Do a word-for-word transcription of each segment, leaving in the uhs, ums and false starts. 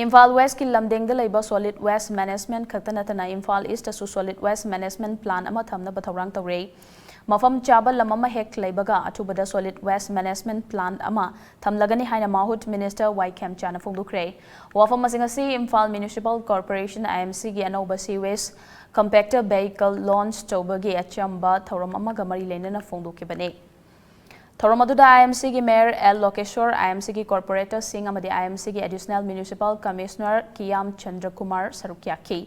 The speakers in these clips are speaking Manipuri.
ꯏꯝꯐꯥꯜ ꯋꯦꯁꯀꯤ ꯂꯝꯗꯦꯡꯗ ꯂꯩꯕ solid waste management ꯈꯛꯇ ꯅꯠꯇꯅ Imphal ꯏꯁꯇꯁꯨ solid waste management plant ꯑꯃ ꯊꯝꯅꯕ ꯊꯧꯔꯥꯡ ꯇꯧꯔꯦ꯫ ꯃꯐꯝ ꯆꯥꯕ ꯂꯝ ꯑꯃ ꯍꯦꯛ ꯂꯩꯕꯒ ꯑꯊꯨꯕꯗ solid waste management plant ꯑꯃ ꯊꯝꯂꯒꯅꯤ ꯍꯥꯏꯅ ꯃꯍꯨꯠ ꯃꯤꯅꯤꯁꯇꯔ ꯋꯥꯏ ꯈꯦꯝꯆꯥꯅ ꯐꯣꯡꯗꯣꯛꯈ꯭ꯔꯦ꯫ ꯋꯥꯐꯝꯁꯤꯡ ꯑꯁꯤ ꯏꯝꯐꯥꯜ ꯃ꯭ꯌꯨꯅꯤꯁꯤꯄꯥꯜ ꯀꯣꯔꯄꯣꯔꯦꯁꯟ, IMCꯒꯤ ꯑꯅꯧꯕ sewage compactor vehicle launch ꯇꯧꯕꯒꯤ ꯑꯆꯝꯕ ꯊꯧꯔꯝ ꯑꯃꯒ ꯃꯔꯤ ꯂꯩꯅꯅ ꯐꯣꯡꯗꯣꯛꯈꯤꯕꯅꯤ꯫ ꯊꯧꯔꯝ ꯑꯗꯨꯗ IMCꯒꯤ ꯃꯦꯌꯔ ꯑꯦꯜ ꯂꯣꯀꯦꯁꯣꯔ, IMCꯒꯤ ꯀꯣꯔꯄꯣꯔꯦꯇꯔꯁꯤꯡ ꯑꯃꯗꯤ IMCꯒꯤ additional municipal commissioner ꯀꯤꯌꯥꯝ ꯆꯟꯗ꯭ꯔꯀꯨꯃꯥꯔ ꯁꯔꯨꯛ ꯌꯥꯈꯤ꯫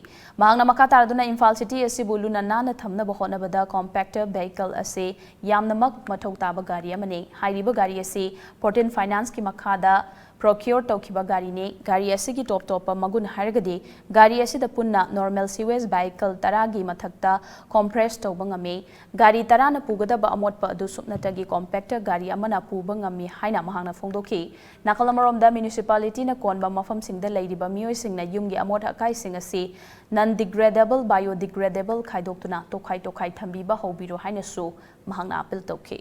ꯃꯍꯥꯛꯅ ꯃꯈꯥ ꯇꯥꯔꯗꯨꯅ ꯏꯝꯐꯥꯜ ꯁꯤꯇꯤ ꯑꯁꯤꯕꯨ ꯂꯨꯅ ꯅꯥꯟꯅ ꯊꯝꯅꯕ ꯍꯣꯠꯅꯕꯗ compactor vehicle ꯑꯁꯤ ꯌꯥꯝꯅꯃꯛ ꯃꯊꯧ ꯇꯥꯕ ꯒꯥꯔꯤ ꯑꯃꯅꯤ꯫ ꯍꯥꯏꯔꯤꯕ ꯒꯥꯔꯤ ꯑꯁꯤ ꯐꯣꯔꯇꯤꯟ ꯐꯥꯏꯅꯥꯟꯁꯀꯤ ꯃꯈꯥꯗ procure ꯇꯧꯈꯤꯕ ꯒꯥꯔꯤꯅꯤ꯫ ꯒꯥꯔꯤ ꯑꯁꯤꯒꯤ ꯇꯣꯞ ꯇꯣꯞꯄ ꯃꯒꯨꯟ ꯍꯥꯏꯔꯒꯗꯤ ꯒꯥꯔꯤ ꯑꯁꯤꯗ ꯄꯨꯟꯅ normal sewage vehicle ꯇꯔꯥꯒꯤ ꯃꯊꯛꯇ compress ꯇꯧꯕ ꯉꯝꯃꯤ꯫ ꯒꯥꯔꯤ ꯇꯔꯥꯅ ꯄꯨꯒꯗꯕ ꯑꯃꯣꯠꯄ ꯑꯗꯨ ꯁꯨꯞꯅꯇꯒꯤ compactor ꯒꯥꯔꯤ ꯑꯃꯅ ꯄꯨꯕ ꯉꯝꯃꯤ ꯍꯥꯏꯅ ꯃꯍꯥꯛꯅ ꯐꯣꯡꯗꯣꯛꯈꯤ꯫ ꯅꯥꯀꯜ ꯑꯃꯔꯣꯝꯗ, ꯃ꯭ꯌꯨꯅꯤꯁꯤꯄꯥꯂꯤꯇꯤꯅ ꯀꯣꯟꯕ ꯃꯐꯝꯁꯤꯡꯗ ꯂꯩꯔꯤꯕ ꯃꯤꯑꯣꯏꯁꯤꯡꯅ ꯌꯨꯝꯒꯤ ꯑꯃꯣꯠ ꯑꯀꯥꯏꯁꯤꯡ ꯑꯁꯤ non degradable, biodegradable ꯈꯥꯏꯗꯣꯛꯇꯨꯅ ꯇꯣꯈꯥꯏ ꯇꯣꯈꯥꯏ ꯊꯝꯕꯤꯕ ꯍꯧꯕꯤꯔꯨ ꯍꯥꯏꯅꯁꯨ ꯃꯍꯥꯛꯅ ꯑꯥꯄꯤꯜ ꯇꯧꯈꯤ꯫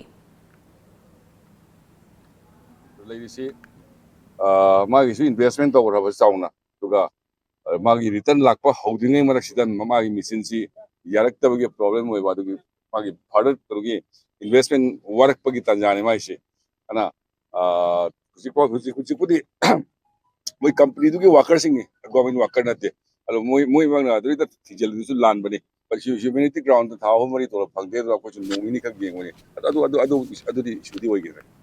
ꯂꯩꯔꯤꯁꯤ, ꯑ, ꯃꯥꯒꯤꯁꯨ investment ꯇꯧꯈ꯭ꯔꯕ ꯆꯥꯎꯅ, ꯑꯗꯨꯒ, ꯑ, ꯃꯥꯒꯤ return ꯂꯥꯛꯄ ꯍꯧꯗ꯭ꯔꯤꯉꯩ ꯃꯔꯛꯁꯤꯗ ꯃꯥꯒꯤ ꯃꯦꯆꯤꯟꯁꯤ ꯌꯥꯔꯛꯇꯕꯒꯤ problem ꯑꯣꯏꯕ, ꯑꯗꯨꯒꯤ ꯃꯥꯒꯤ further ꯀꯩꯅꯣꯒꯤ investment ꯋꯥꯔꯛꯄꯒꯤ ꯇꯥꯟꯖꯥꯅꯤ ꯃꯥꯒꯤꯁꯤ꯫ ꯑꯗꯨꯅ, ꯑ, ꯍꯧꯖꯤꯛꯐꯥꯎ, ꯍꯧꯖꯤꯛ, ꯍꯧꯖꯤꯛꯄꯨꯗꯤ ꯃꯣꯏ ꯀꯝꯄꯅꯤꯗꯨꯒꯤ ꯋꯥꯀꯔꯁꯤꯡꯅꯤ, ꯒꯣꯔꯃꯦꯟ ꯋꯥꯀꯔ ꯅꯠꯇꯦ꯫ ꯑꯗꯣ ꯃꯣꯏ, ꯃꯣꯏꯃꯛꯅ ꯑꯗꯨꯗ ꯊꯤꯖꯤꯜꯂꯤꯗꯨꯁꯨ ꯂꯥꯟꯕꯅꯤ꯫ ꯍ꯭ꯌꯨꯃꯦꯅꯤꯇꯤ ꯒ꯭ꯔꯥꯎꯟꯗ ꯊꯥ ꯑꯍꯨꯝ ꯃꯔꯤ ꯇꯣꯂꯣꯞ ꯐꯪꯗꯦ, ꯑꯗꯨꯒ ꯑꯩꯈꯣꯏꯁꯨ ꯅꯣꯡ ꯅꯤꯅꯤ ꯈꯛ ꯌꯦꯡꯕꯅꯤ꯫ ꯑꯗꯨ, ꯑꯗꯨ, ꯑꯗꯨ, ꯑꯗꯨ, ꯑꯗꯨꯗꯤ ꯏꯁꯨꯗꯤ ꯑꯣꯏꯈꯤꯗ꯭ꯔꯦ꯫